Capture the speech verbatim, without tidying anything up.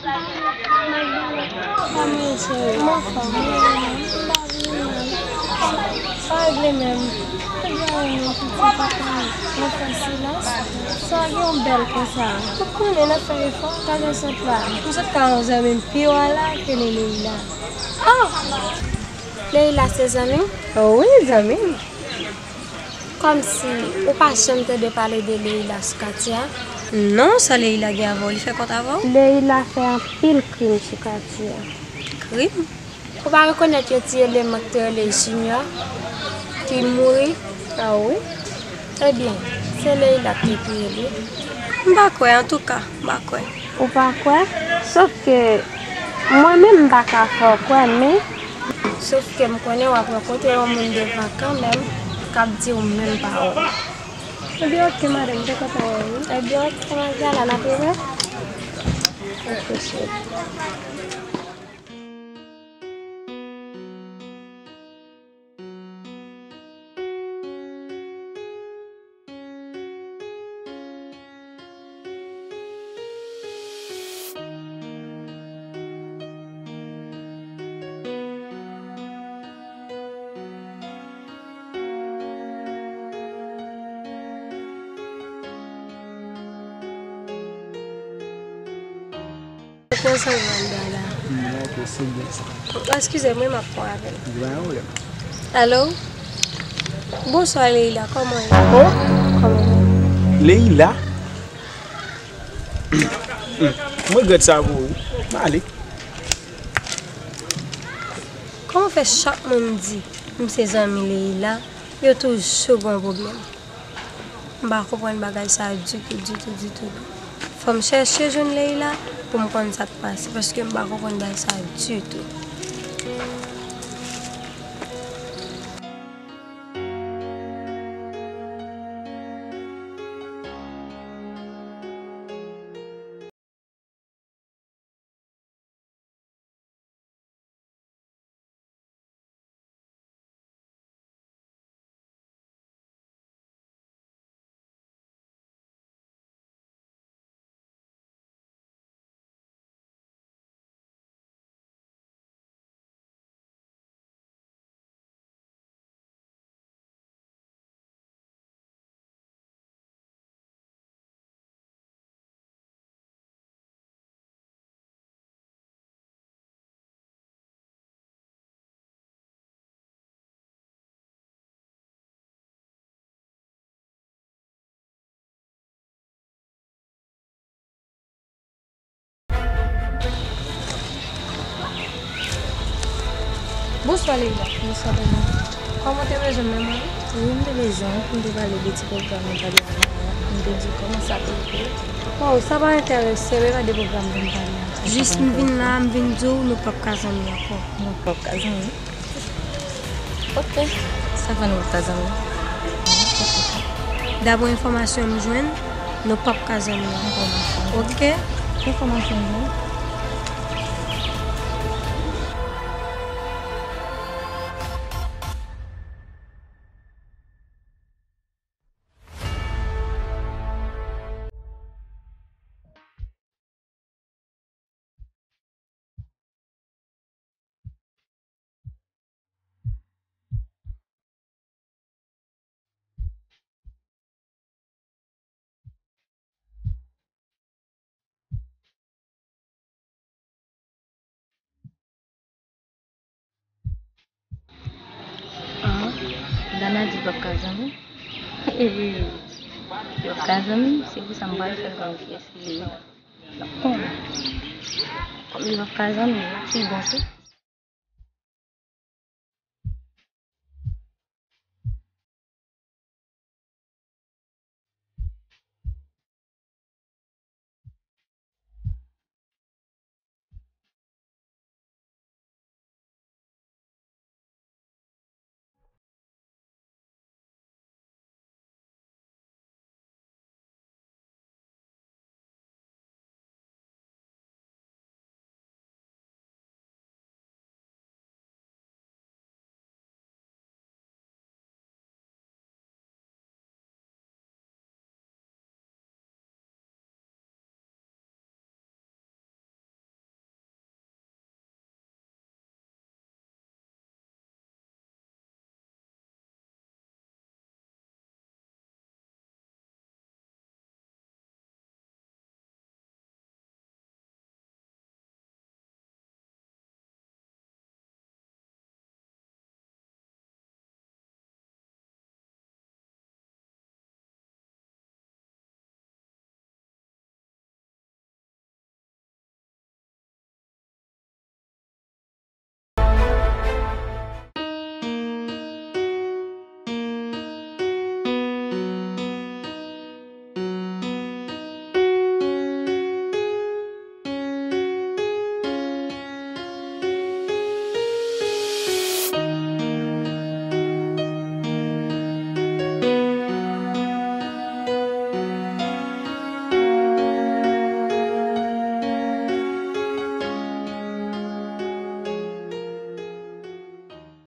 Kòman w ye, cheri? M anfòm, wi, m pa vin mal. Sa regle menm. Mwen gen yon pitit papa nan fè silans. Sa gen yon bèl konsa. Ou konnen n ap fè efò, gade sot la. M sot ka yon zanmi m pi wa la ke Leila. Oh! Leila se zanmi w? Oh wi, zanmi m. Kòmsi ou pa janm tande pale de Leila sou katye a? Non, sa Leila gen avè w? Li fè kont avè w? Leila fè anpil krim sou katye a. Krim? Ou pa rekonèt yon ti eleman k te rele Junior ki mouri? A wi. Ebyen, se Leila k te touye l wi. M pa kwè, antouka, m pa kwè. Ou pa kwè? Sòf ke mwen menm m pa ka fè w kwè, men. Sòf ke m konnen w ap rankontre yon moun devan kanmenm k ap di w menm pawòl. Ebyen, oke, madanm, m te kontan wè w wi. Ebyen, oke, Mazyala, n ap rewè. Oke, cheri. Nan sa w ap bay la. Non, oke, se byen sa. Eskize m wi, m ap pran apèl. Gen pa gen pwoblèm. Alo? Bonswa, Leila, kòman w ye? Oh? Kòman w ye? Leila? M regrèt sa pou ou. M ale. Kòman fè chak moun di m se zanmi Leila, yo toujou gen yon pwoblèm? M pa konprann bagay sa a ditou, ditou, ditou. Fò m chèche jwenn Leila pou m konn sa k pase, paske m pa konprann bagay sa a ditou. Bonswa, Leila. Bonswa, Dani. Kòman w te bezwen m menm, wi? Wi, m te bezwen w pou m te pale de ti pwogram nou pale avan an. M te di w kòman sa te ye. Oh, sa pa enterese m, e pa de pwogram pou m pale ankò. Jis m vin la, m vin di w, nou p ap ka zanmi ankò. Nou p ap ka zanmi? Oke. Sa fè nou p ap ka zanmi? Daprè enfòmasyon m jwenn, nou p ap ka zanmi ankò. Enfòmasyon. Oke? Ki enfòmasyon w jwenn? Ah, Dana di l p ap ka zanmi. L p ap ka zanmi, se pou sa m pral fè l konn kiyès li ye. Bon, kòm li p ap ka zanmi, l ap pi bon tou.